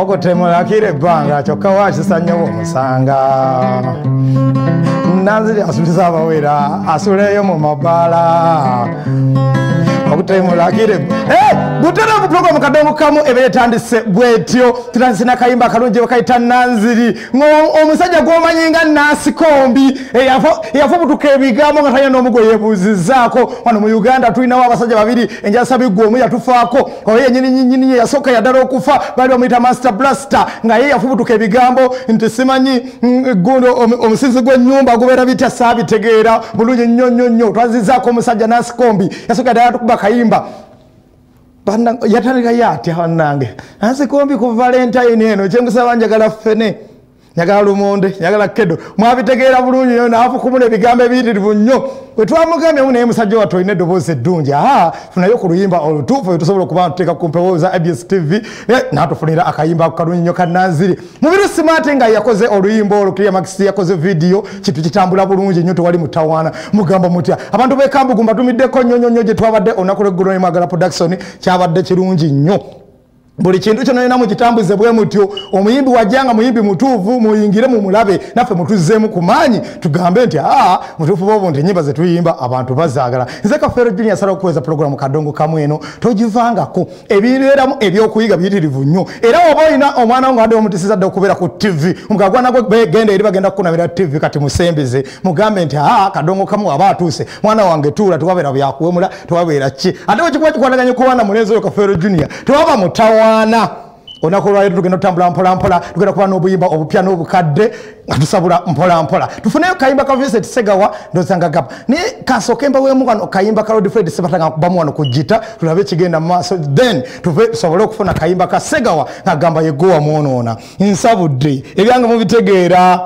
Ogotemulakira ebbanga kyokka wakisa nnyo bw'omusanga. Nanziri asuliza abawera asuleyo mu mabaala. Okutemulakire butereevu program Kadongo Kamu ebeera etandise bwetyo. Tutandise n'akayimba akalungi bakayita Nanziri, omusajja gw'omanyi nga Nansikombi eyafubutuka ebigambo nga talina n'omugo yeebuuzizzaako. Wano mu Uganda tulinawo abasajja babiri, enjasabigwa omu yatufaako, oyo yennyini nnyini yasooka yaddala okufa baali bamuyita Master Blaster, nga ye yafubutuka ebigambo nti simanyi gundo omusinzi gw'ennyumba gubeera bitya, saabitegeera bulungi nnyo nnyo nnyo. Twazizzaako omusajja Nansikombi yasooka yaddala tukuba kayimba yatandikayo atya bannange Nansikombi ku Valentine eno kyenkusaba njagala ffene, njagala lumonde, njagala kedo. Mwabitegeera bulungi nnyo n'afukumula ebigambo ebiyitirivu nnyo. Bwe twamugambyemu naye musajja wattu olina eddoboozi eddungi, aa funayo ku luyimba olutuufu lwe tusobola okuba tuteeka ku mpewo za ABS TV, n'atufunira akayimba ako kalungi nnyo ka Nanziri. Mubiru Smart nga yakoze oluyimba olwo, Clear Max yakoze vidiyo, kintu kitambula bulungi nnyo, tewali mutawaana. Mugamba mutya abantu b'e Kambugu? Mbatumiddeko nnyo nnyo nnyo gye twabadde olunaku lw'eggulo ne Mwagala Production, kyabadde kirungi nnyo. Buli kintu kyonna yonna mukitambuze bwe mutyo. Omuyimbi wajja nga muyimbi mutuufu, muyingire mumulabe, naffe mutuzzeemu ku maanyi tugambe nti aa mutuufu bwobo nti ennyimba ze tuyimba abantu bazaagala. Nze Kafeero Junior asala okuweza pulogulaamu Kadongo Kamu eno, togivangako, ebibeeramu ebyokuyiga biyitirivu nnyo. Era oba olina omwana wo nga adde omutisiza dda okubeera ku TV, omugagwana gwe genda eri bagenda kukunamira TV, kati musembeze mugambe nti aa Kadongo Kamu aba atuuse, mwana wange tuula, tewabeera byakuwemula, tewabeera ki. Ate bwe kikuba kikwataganye ku baana mulenzi oyo Kafeero Junior, tewaba mutawa. Olunaku olwaleero tugenda tutambula mpola mpola, tugenda kuba n'obuyimba obupya n'obukadde nga tusabula mpola mpola. Tufuneyo kayimba ka Vincent Segawa ndowooza nga gaba, naye kasooke mbaweemu wano kayimba ka Lord Fred Sebata nga nkubamu wano ku gita tulabe ekigenda mu maaso, then tuve tusobole okufuna kayimba ka Segawa ng'agamba ye gwe wamwonoona. Nsabudde ebyange mubitegeera.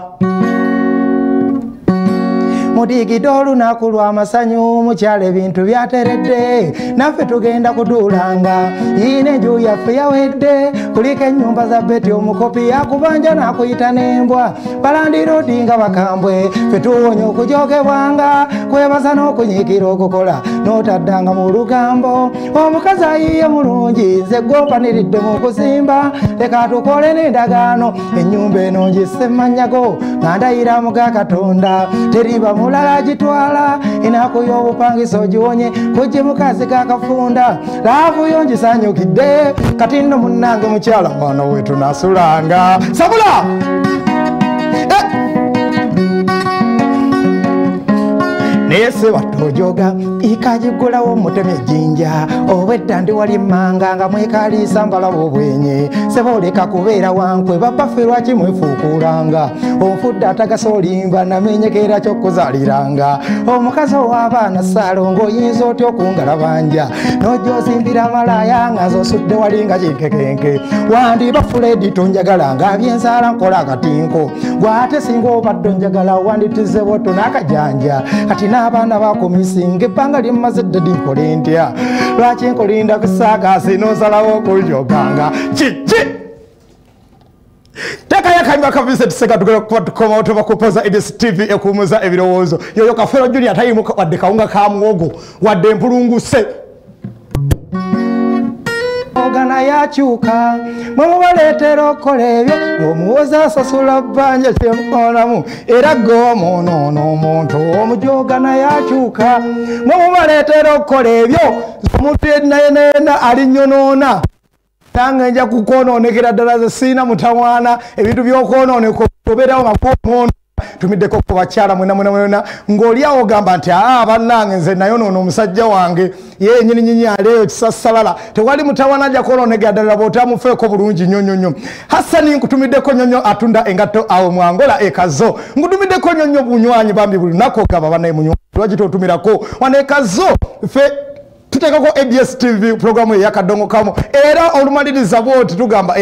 Mudigidde olunaku lw'amasanyu, mukyalo ebintu byateredde, naffe tugenda kutuulanga. Yiina enju yaffe yawedde, kuliko ennyumba za Beti omukopi yakubanja n'akuyita n'embwa. Balandiroodi nga bakambwe, ffe tuwonye okujokebwanga, kwebaza n'okunyiikira okukola n'otaddanga mu lugambo. Omukazi ayiye mulungi, nze gwompaniridde mu kuzimba, leka tukole n'endagaano. Ennyumba eno ngisse mmanyago nga ndayira mu ga Katonda, teriba mulala gitwala, enaku y'obupangisa ogiwonye kujje mukazi kakafunda. Laavu yo ngisanyukidde, kati nno munnange mukyala wano we tunasulanga. Sabula! Naye seba tojoga ikagigulawo muteme ejjinja, obwedda ndi wali mmanga nga mwekaliisa mbalaba obwenye. Seba oleka kubeera wankwe, babbaffe lwaki mwefuukuulanga? Onfudde atagasa olimba namenyekera ky'okuzaaliranga. Omukazi ow'abaana Ssaalongo oyinza otya okungalabanja? N'ojja ozimbira malaaya nga nze osudde wali nga kinkekenke. Wandiba Fuledi tonjagala nga byenzaala nkola akatinko. Gw'ate singa obadde onjagala wanditize bwotto n'akajanja. Kati n'abaana bakumisinga ebbanga lyemmaze ddedi nkole ntya? Lwaki nkulinda kusaakaasi n'osalawo okunjoganga? Kiki? Teekayo akayimba ka Vincent Sega, tugenda kuba tukomawo tuva ku Poza ABS TV ekuwummuza ebirowoozo. Yoyo Kafeero Junior taliimu wadde kawunga ka muwogo wadde empulunguse. Ogana yakyuka, mwe mubaleetera okukola ebyo, omuwoza asasula bbanja kyemukolamu, era gwe wamwonoona omuntu omujogana yakyuka. Mwe mubaleetera okukola ebyo, omuntu yenna yenna yenna alinnyonoona, nange nja kukwonoonekera ddala. Ze siina mutawaana, ebintu by'okwonooneka obeerawo nga kwomwono. Tumiddeko ku bakyala mwena mwena mwena ng'oli awo ogamba nti aa bannange nze nayonoona omusajja wange ye yennyini nyinyi aleeyo kisasalala, tewali mutawaana ajja kwonoonekera ddala bw'otamufeeko bulungi nnyo nnyo nnyo. Hassani nkutumiddeko nnyo nnyo, atunda engatto awo Mwangola ekazo, nkutumiddeko nnyo nnyo bunywanyi bambi buli lunaku ogamba bannaye munywanyi lwaki totumirako wano ekazo? Ffe tuteekako ABS TV programu ey'Akadongo Kamu, era olumaliriza bwoti tugamba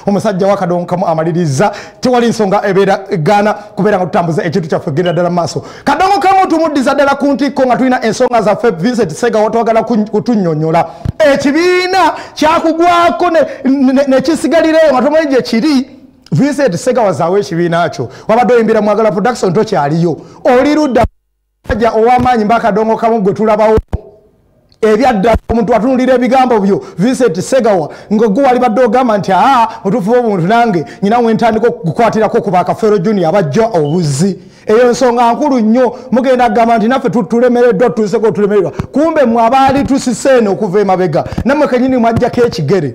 omusajja w'Akadongo Kamu amaliriza, tewali nsonga ebeera gaana kubeera nga tutambuza ekintu kyaffe genda ddala mu maaso. Kadongo Kamu tumuddiza ddala ku ntikko nga tulina ensonga zaffe. Vincent Segawa twagala kutunnyonnyola ekibiina kyakugwako nekisigalirayo nga tomanyi gye kiri. Vincent Segawa zaawo ekibiina kyo, wabadde oyimbira Mwagala Production, tokyaliyo, oli ludda ow'amaanyi mba Akadongo Kamu gwe tulabawo. Ebyaddala omuntu atunulira ebigambo byo Vincent Segawa nga gwe wali badde ogamba nti aa mutuufu w'obuntu nange nyina wentandika okukwatirako ku bakafeero junior abajja obuzi. Eyo nsonga nkulu nnyo. Mugenda kugamba nti naffe tulemereddwa, tutuuseko tulemererwa, kumbe mwe abaali tusise eno okuva emabega nammwe kennyini mwajjako ekigere.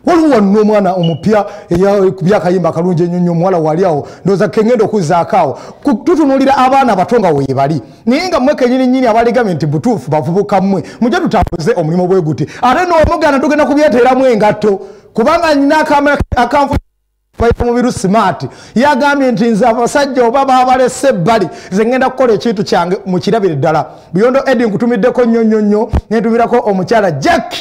Waliwo wano omwana omupya eyakubye akayimba akalungi ennyo nnyo, omuwala wali awo ndowooza kengenda okuzzaako awo. Tutunuulira abaana abato nga weebali, naye nga mmwe kennyini nnyini abaligambye nti butuufu bavubuka mmwe, mujje tutambuze omulimu bwe guti. Ate n'omuganda tugenda kubyeteeramu engatto, kubanga nnyina akanfu Mubiru Smart yagambye nti nze abasajja oba babalese ebbali, nze ngenda kukola ekintu kyange mukirabire ddala. Buyondo Eddie nkutumiddeko nnyo nnyo nnyo, nentumirako omukyala Jack,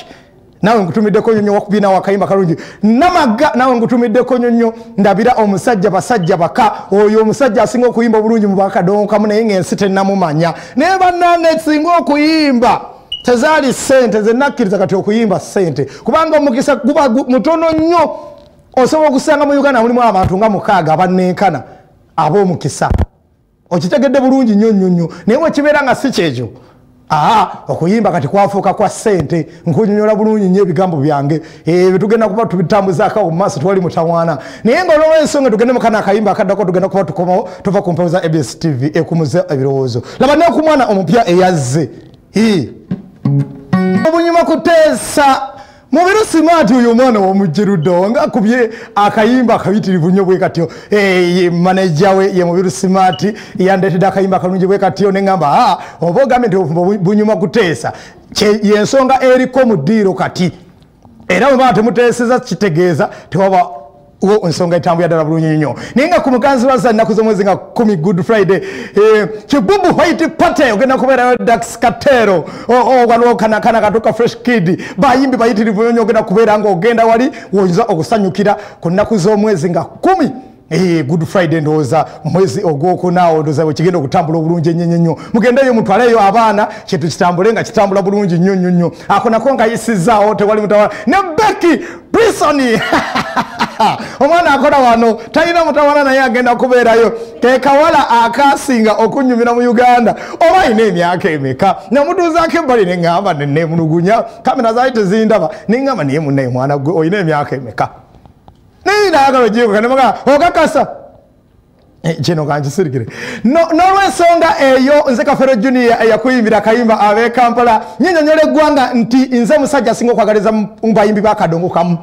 nawe nkutumiddeko nnyo nnyo, wakubye nawe akayimba kalungi. Namaga nawe nkutumiddeko nnyo nnyo, ndabira omusajja basajja baka, oyo omusajja asinga okuyimba obulungi mu bakadonkamu naye ng'ensi tennamumanya. Naye bannange singa okuyimba tezaali ssente, nze nakkiriza kati okuyimba ssente, kubanga omukisa guba mutono nnyo. Osobola okusanga mu Uganda mulimu abantu nga 6 abannenkana ab'omukisa, okitegedde bulungi nnyo nnyo nnyo. Naye bwe kibeera nga si kyekyo, okuyimba kati kwafuuka kwa ssente. Nkunyonyola bulungi nnyo ebigambo byange tugenda kuba tubitambuzaako awo mu maaso, twali mutawaana. Naye nga olw'ensonga tugende mu kano akayimba akaddako, tugenda kuba tukomawo tuva ku mpewo za ABS TV ekumuze ebirowoozo. Laba ne ku mwana omupya eyazze obunyuma kuteesa Mubiru Smart. Oyo omwana w'omujjerudde nga akubye akayimba akayitirivu nnyo bwe katyo. Maneja we ye Mubiru Smart yandeetedde akayimba akalungi bwe katyo, ne ŋŋamba oba ogambye nti obufumbo bunyuma kuteesa, y'ensonga eriko mu ddiiro kati. Era bwe baba temuteeseza kitegeeza tewaba wo ensonga etambulira ddala bulungi nnyo. Naye nga ku muganzi wa ennaku z'omwezi nga 10 Good Friday, Kibubu White Party ogenda kubeerayo Dax Katero, waliwo kana katuka Fresh Kid, bayimbi bayitirivu nnyo, ogenda kubeera ng'ogenda wali woyinza okusanyukira ku nnaku z'omwezi nga 10 Good Friday, ndowooza mwezi ogwokunaawo, ndowooza bwe kigenda okutambula obulungi ennyo nnyo. Mugendeyo mutwaleyo abaana, kintu kitambule nga kitambula bulungi nnyo nnyo nnyo. Ako nako nkayisizaawo, tewali mutawala. Ne Becky Brisson omwana akola wano talina mutawala, naye agenda kubeerayo. Ke kawala akasinga okunyumira mu Uganda, oba alina emyaka emeka? Namutuuzaako ebbali ne ŋŋamba neemulugunya, kamera zaali tezindaba, ne ŋŋamba naye munnaye mwana gwe olina emyaka emeka? Naye naagala ogibuka ne mugamba okakasa kino kankisirikire. N'olw'ensonga eyo nze Kafeero Junior eyakuyimbira akayimba ab'e Kampala, nnyonnyola eggwanga nti nze musajja asinga okwagaliza mu bayimbi b'akadongo kamu.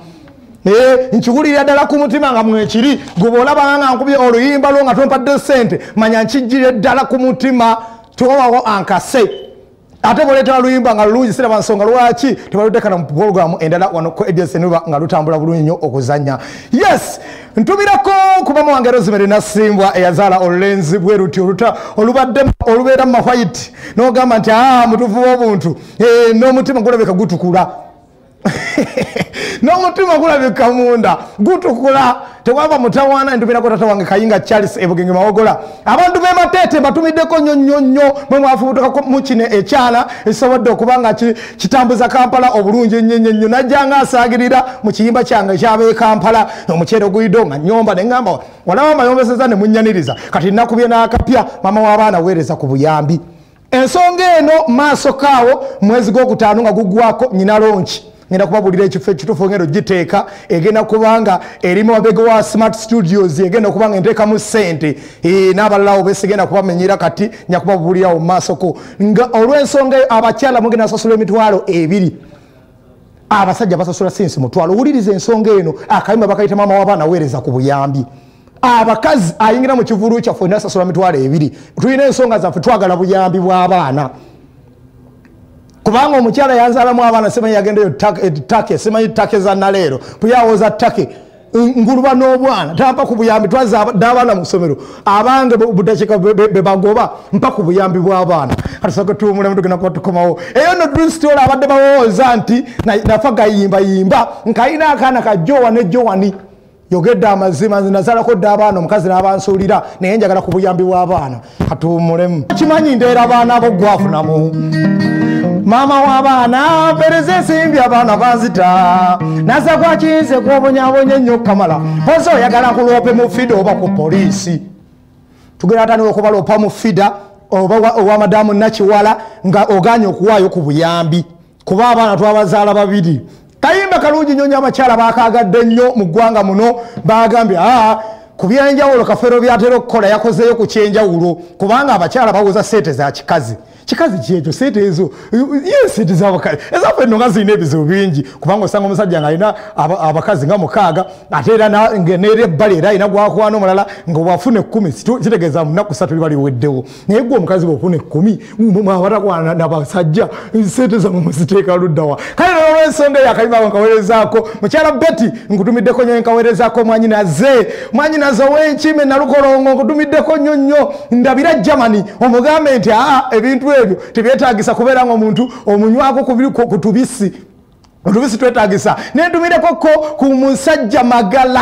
Nkiwulirira ddala ku mutima nga mwekiri. Gwe bw'olaba nga nkubye oluyimba lwo nga tompadde ssente, manya nkijjire ddala ku mutima, tewabawo ankase. Ate bw'oleetera oluyimba nga lulungi, siraba nsonga lwaki tebaluteekana mu pulogulaamu endala wano ku ABS ne nga lutambula bulungi nnyo okuzannya. Yes, ntumirako ku mama wange Rosemary Nassimbwa eyazaala olulenzi bwe luti olubadde olubeera mu mahwayiti, n'ogamba nti mutuufu w'obuntu, n'omutima gulabika gutukula. N'omutima gulabika munda gutukula, tewaba mutawaana. Ntumirako taata wange Kayinga Charles Ebugenge Mawogola. Abantu b'e Mateete mbatumiddeko nnyo nnyo nnyo, mwe mwafubutukako mu kino ekyana ekisobodde okuba nga kitambuza Kampala obulungi ennyo ennyo nnyo. Najja nga asaagirira mu kiyimba kyange eky'ab'e Kampala, omuceere oguyidde nga nnyomba, ne ŋŋamba walaba mbayombeseza ne munnyaniriza. Kati nakubye n'akapya, maama w'abaana weereza ku buyambi. Ensonga eno maaso kaawo mwezi gwokutaano nga guggwako nnyina lonki, ngenda kubabuulira ekifo ekituufu ngenda ogiteeka, egenda kubanga eri mu mabega wa Smart Studios, egenda kubanga enteekamu ssente, n'abalala awo besigenda kubamenyera kati nja kubabuulirawo mu maaso ko. Nga olw'ensonga eyo abakyala mugenda sasula 20,000, abasajja basasula sinsi 1,000. Owuliriza ensonga eno, akayimba bakayita maama w'abaana weereza ku buyambi. Abakazi ayingira mu kivulu kyaffe olina sasula 20,000. Tulina ensonga zaffe, twagala buyambi bw'abaana, kubanga omukyala yanzaalamu abaana, simanyi yagendeyo Take, simanyi Take za naleero, puyawoza Take nguluba n'obwana, tampa ku buyambi. Twazza n'abaana mu ssomero, abange budakiika be bagoba, mpa ku buyambi bw'abaana. Kati tusooke tuwummulemu, tugenda kuba tukomawo. Eyo nno Bristol abadde bawooza nti nafa gayimbayimba, nkayina akaana ka Jowa ne Jowani. Yogedde amazima, nze nazaalako dda abaana, omukazi n'abansuulira, naye njagala ku buyambi bw'abaana. Katuwummulemu. Kimanyi ndeera abaana bo gwafunamu. Maama w'abaana mpereza ensimbi, abaana banzita, naza gwakinze gw'obonyabonya ennyo kamala. Mpozi oyagala nkuloope mu FIDA oba ku poliisi? Tugenda atandika okubaloopa mu FIDA oba owa madamu Nakiwala nga ogaanye okuwaayo ku buyambi. Kuba abaana twabazaala babiri. Kayimba kalungi nnyo nnyo, abakyala baakaagadde nnyo mu ggwanga muno, bagambye ku byenjawulo Kafeero byatera okukola yakozeeyo ku kyenjawulo, kubanga abakyala bawoza ssente za kikazi. Kikazi kyekyo ssente ezo ye ssente z'abakazi ezaffe nno nga zirina ebizibu bingi, kubanga osanga omusajja ng'alina abakazi nga 6, ate era n'eri ebbali era alina gwakwana omulala, nga bw'afuna 10 kitegeeza mu nnaku 3 liba liweddewo. Naye gwe omukazi bw'ofuna 10 mwabatakwana n'abasajja, ssente zammwe muziteeka ludda wa? Kale n'olw'ensonga eyo akayimba ako nkaweerezaako mukyala Betty, nkutumiddeko nnyo, nkaweerezaako mwanyinaze, mwanyinaze ow'enkime Nalukolongo, nkutumiddeko nnyo nnyo. Ndabira Germany, omugambe nti ebintu ebyo tebyetaagisa kubeera ng'omuntu omunywako ku tubisi. Otubisi twetaagisa. Nentumireko ko ku musajja Magala.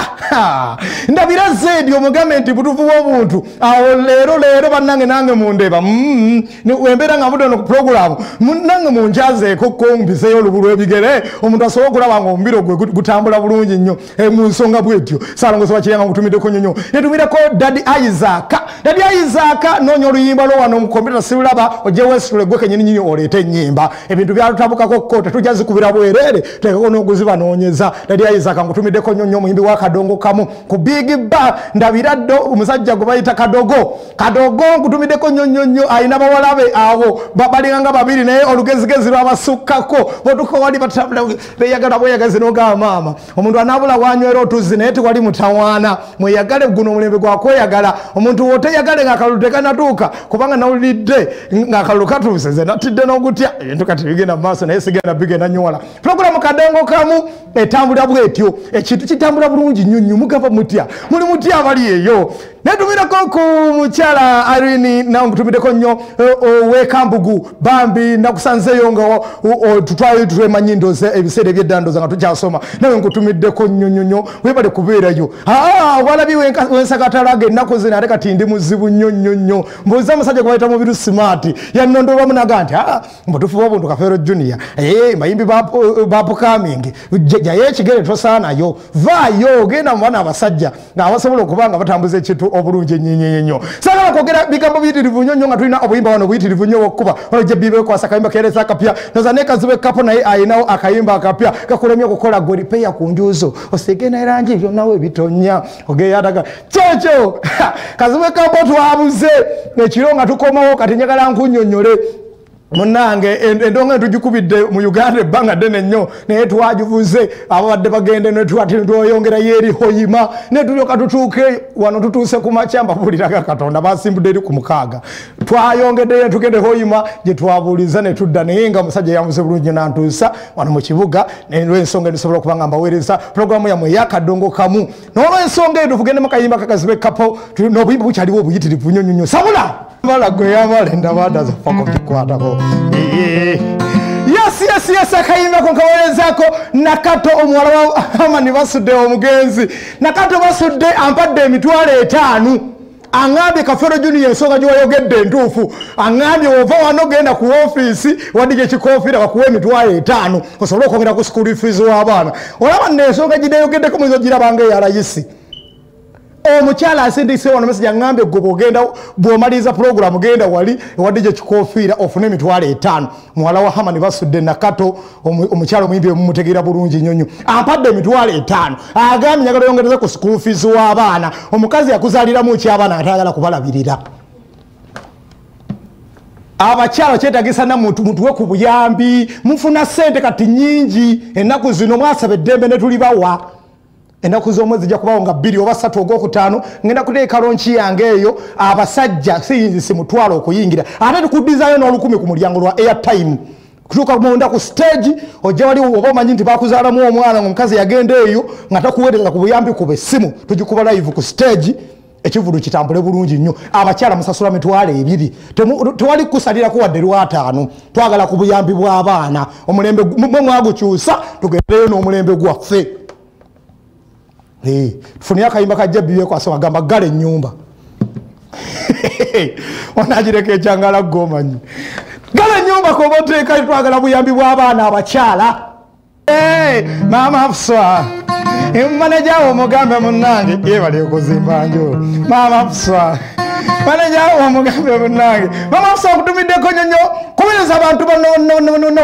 Ndabira Zedi, omugambe nti butuufu bw'obuntu awo leero leero bannange nange mundeba. Embeera nga mudde ono ku pulogulaamu, nange munjazeeko ko mbiseeyo olubu lw'ebigere, omuntu asobole okulaba ng'omubiri gwe gutambula bulungi nnyo. Mu nsonga bw'etyo Ssaalongo Ssebakiryanga nkutumiddeko nnyo nnyo. Nentumireko Daddy Isaac. Daddy Isaac, noonya oluyimba lwo wano mu kompyuta sirulaba, ojje weesitule gwe kennyini nnyini oleete ennyimba. Ebintu byalutabukako ko tetujja zikubira bwereere, teekako n'okuzibanoonyeza. Daddy Isaac nkutumiddeko nnyo nnyo, omuyimbi wa Kadongo Kamu ku Big Bar. Ndabira ddo omusajja gwe bayita Kadogo. Kadogo nkutumiddeko nnyo nnyo nnyo, alina bawala be abo balinga nga babiri, naye olugezigezi lwabasukkako. Bw'otuuka wali batambula beeyagala bweyagazi n'ogamba maama omuntu anaabula wanywera otuzzi, naye tewali mutawaana. Mweyagale, guno omulembe gwa kweyagala. Omuntu w'oteyagale ng'akalulu tekanatuuka, kubanga nawulidde ng'akalulu katuuse, nze natidde n'ogutya. Ebintu kati bigenda mu maaso, naye sigenda bigenda nnyo wala. Pulogulaamu Kadongo Kamu etambula bw'etyo, ekintu kitambula bulungi nnyo nnyo. Mugamba mutya? Muli mutya abali eyo? Netumirako ku mukyala Irene, nawe nkutumiddeko nnyo, ow'ekambugu bambi nakusanzeeyo nga tutwali twemanyi ndoze ebiseera ebyedda ndoza nga tukyasoma, nawe nkutumiddeko nnyo nnyo nnyo, weebale kubeerayo. Walabye wensakatalaga ennaku zino, ate kati ndi muzibu nnyo nnyo nnyo. Mbuuza omusajja gwe bayita Mubiru Smart, yannondolwamu naga nti mbutuufu bw'obuntu Kafeero Junior, bayimbi bapukamingi jayo ekigere tosaanayo, vaayo genda mu baana abasajja ng'abasobola okuba nga batambuza ekintu obulungi ennyo ennyo nnyo. Saagala kwogera bigambo biyitirivu nnyo nnyo nga tulina obuyimba wano buyitirivu nnyo obw'okukuba. Wano gye bibe kwasa akayimba keereza akapya, noza ne Kazibe Kapo naye ayinawo akayimba akapya kakulemye okukola gwe ripeya ku njuzo, osiige n'erangi byonnawo ebitonya ogeyataga kyekyo. Kazibe Kapo twabuze ekiro nga tukomawo, kati njagala nkunnyonnyole munnange. Endongo tugikubidde mu Uganda ebbanga ddene nnyo, naye twagivuze ababadde bagende netweyongerayo eri Hoima, ne tulyoka tutuuke wano. Tutuuse ku makya, mbabuuliraga Katonda basimbudde eri ku 6, twayongeddeyo tugende Hoima gye twabuuliza ne tudda, naye nga omusajja yamuze bulungi nantuusa wano mu kibuga. N'olwensonga eno nsobola okuba nga mbaweereza pulogulaamu yammwe ey'Akadongo Kamu. N'olwensonga eno tugende mu kayimba kakazibe Kapo, n'obuyimba bukyaliwo obuyitirivu nnyo nnyo nnyo. Sabula bala gwe yamala endabada zafako bikwatako. Yes, yes, yes, akayimba ko nkaweerezaako Nakato, omuwala wa Amani Basudde, omugenzi Nakato Basudde ampadde 500,000. Aŋŋambye Kafeero Junior ensonga gy'wayogedde entuufu. Aŋŋambye wova wano genda ku ofiisi wadde ekikofiira bakuwa 500,000 osobole okwongera ku school fees w'abaana. Olaba nno ensonga gineyogeddeko muyinza ogirabanga eya layisi. Omukyala asindise wano message aŋŋambye gwe bw'ogenda bw'omaliriza pulogulaamu genda wali ewadde gye kikofiira ofune 500,000. Muwala wa Hamani Basudde Nakato, omukyala omuyimbi mumutegeera bulungi nnyo nnyo, ampadde 500,000. Agambye njagala oyongereze ku school fees w'abaana. Omukazi yakuzaaliramu ki abaana nga tayagala kubalabirira? Abakyala kyetagisa namuntu mutuwe ku buyambi, mufuna ssente kati nnyingi ennaku zino, mwasaba eddembe ne tulibawa. Ennaku z'omwezi zijja kubawo nga 2 oba 3 ogwokutaano, ngenda kuteeka lonki yange eyo, abasajja siyinzise mutwalo okuyingira, ate tukuddizayo n'olukumi ku mulyango lwa airtime. Kutuuka munda ku stage ojja wali oba omanyi nti bakuzaalamu omwana ng'omukazi yagenda eyo nga takuweereza ku buyambi, kuba essimu tugikuba live ku stage, ekivulu kitambule bulungi nnyo. Abakyala musasula 20,000, tewali kusalirako wadde 500. Twagala ku buyambi bw'abaana, omulembe mwe mwagukyusa tugendereyo n'omulembe gwaffe. Tufunye akayimba kajja bibekwasa agamba ggala ennyumba. Onagireka ekyangala ggomanyi. Ggala ennyumba koba oteekayo, twagala buyambi bw'abaana abakyala. Maama Hafsa, maneja wo mugambe munnange yebale okuzimba nju. Maama Hafsa, Manager wamugambe munange. Mama afisa okutumiddeko nnyo nnyo kubiriza abantu bano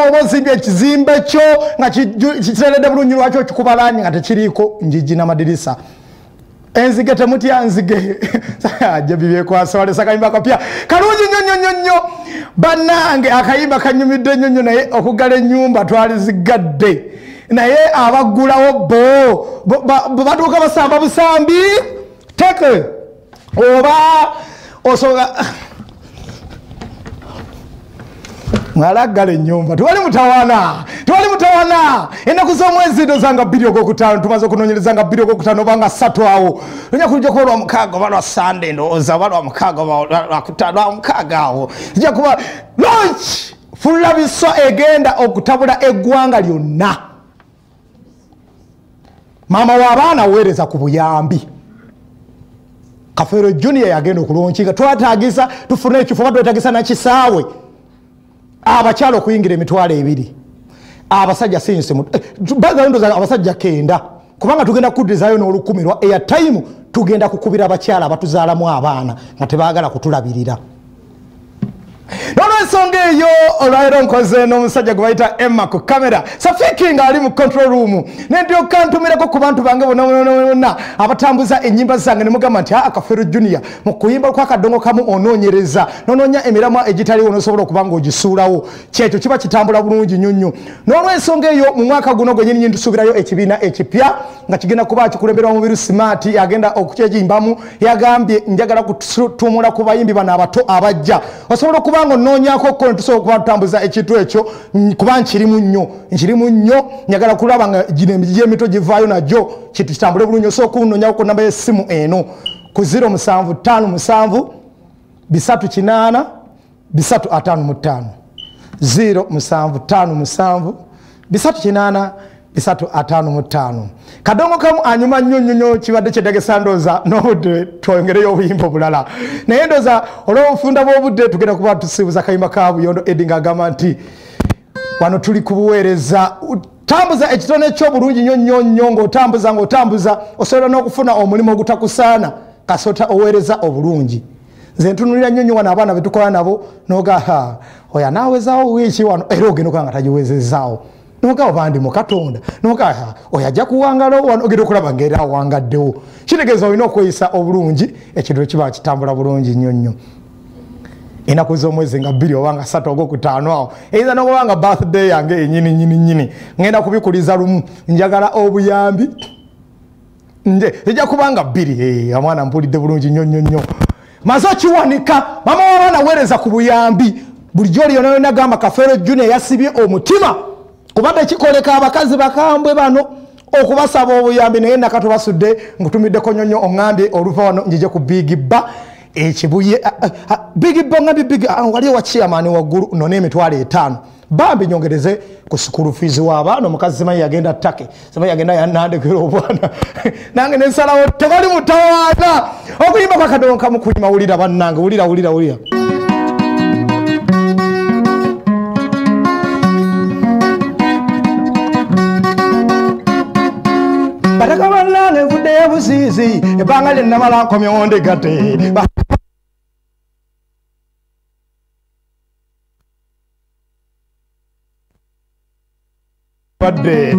oba ozimbye ekizimbe kyo nga kiteredde bulungi lwaki okikubalanyi nga tekiriiko njigi n'amadirisa. Enzige temutya nzige. Ajja bibyekwasa walesa akayimba akapya kalungi nnyo nnyo nnyo nnyo. Bannange akayimba kanyumidde nnyo nnyo naye okuggala ennyumba twalizigadde. Naye abaggulawo bo batuuka basamba busambi teke oba osobola mwalaggala ennyumba tewali mutawaana tewali mutawaana. Ennaku z'omwezi ndowooza nga 2 Ogwokutaano tumaze okunoonyereza nga 2 Ogwokutaano oba nga 3 awo lunya kulujja kuba lwa mukaaga oba lwa Sande ndowooza oba lwa mukaaga oba lwakutaano lwa mukaaga awo kijja kuba launch fulabiswa egenda okutabula eggwanga lyonna. Maama w'abaana aweereza ku buyambi. Kafeero Junior yagenda okulonkinga twetaagisa tufune ekifo oba twetaagisa nakisaawe abakyala okuyingira 20,000 abasajja sinse ndoza abasajja 9 kubanga tugenda kuddizayo n'olukumi lwa airtime tugenda kukubira abakyala abatuzaalamu abaana nga tebaagala kutulabirira. N'olwensonga eyo olwaleero nkoze n'omusajja gwe bayita Emma ku kamera Safiki ng'ali mu control room ne ndyoka ntumirako ku bantu bange bonna bonna abatambuza ennyimba zange ne mugamba nti Kafeero Junior mu kuyimba kw'akadongo kamu onoonyereza n'onoonya emiramwa egitaliwo n'osobola okuba ng'ogisuulawo kyekyo kiba kitambula bulungi nnyo nnyo. N'olwensonga eyo mu mwaka guno gwennyini tusuubirayo ekibiina ekipya nga kigenda kuba kikulemberwa Mubiru Smart agenda okukyegimbamu yagambye njagala kutumula ku bayimbi bano abato abajja osobola okuba nga onoonyaako ko tusobola okuba tutambuza ekintu ekyo kuba nkirimu nnyo nkirimu nnyo njagala kulaba nga gino emigigi emito givaayo nagyo kintu kitambule bulungi. Osobola okunoonyaako ku namba y'essimu eno ku 0757 308 355 0757 308 355. Kadongo kamu anyuma nnyo nnyo nnyo kibadde kyetagesa ndowooza n'obudde twongereyo obuyimba obulala naye ndowooza olw'obufunda bw'obudde tugenda kuba tusiibuza akayimba ka Buyondo Eddie ng'agamba nti wano tuli kubuweereza. Tambuza ekitone ky'obulungi nnyo nnyo nnyo ng'otambuza ng'otambuza osobola n'okufuna omulimu ogutakusaana kasota oweereza obulungi. Nze ntunulira nnyo nnyo wano abaana be tukola nabo n'oga oyo anaawezaawo wiiki wano era ogenda okulaba nga tagiwezezaawo noga obandi mu Katonda noga oyo ajja kuwangala wano ogenda okulaba ng'era awangaddewo. Kitegeeza olina okweyisa obulungi ekintu kiba kitambula bulungi nnyo nnyo. Ennaku z'omwezi nga 2 oba nga 3 Ogwokutaano awo eyinza n'okuba nga birthday yange yennyini nnyini nnyini ngenda kubikuliza lumu njagala obuyambi nje ejja kuba nga 2 omwana mpulidde bulungi nnyo nnyo nnyo. Maze okiwanika mama w'abaana aweereza ku buyambi bulijjo oli yonna yonna gamba Kafeero Junior yasibye omutima kubadde kikoleka abakazi bakambwe bano okubasaba obuyambi naye Nakato basudde nkutumiddeko nnyo nnyo oŋŋambye oluva wano njije ku Big Ba ekibuye Big Ba ŋŋambye Big waliwo wa chairman waggulu nno 50,000 bambi nyongereze ku school fees w'abaana omukazi simanyi yagenda ttake simanyi yagenda yanandekera obwana nange nensalawo tewali mutawaana okuyimba kwa kadongo kamu kuyima wulira bannange wulira wulira wulira. Bataka bannange nvuddeyo busiizi ebbanga lye nnamala nkomyewo ndigate badde.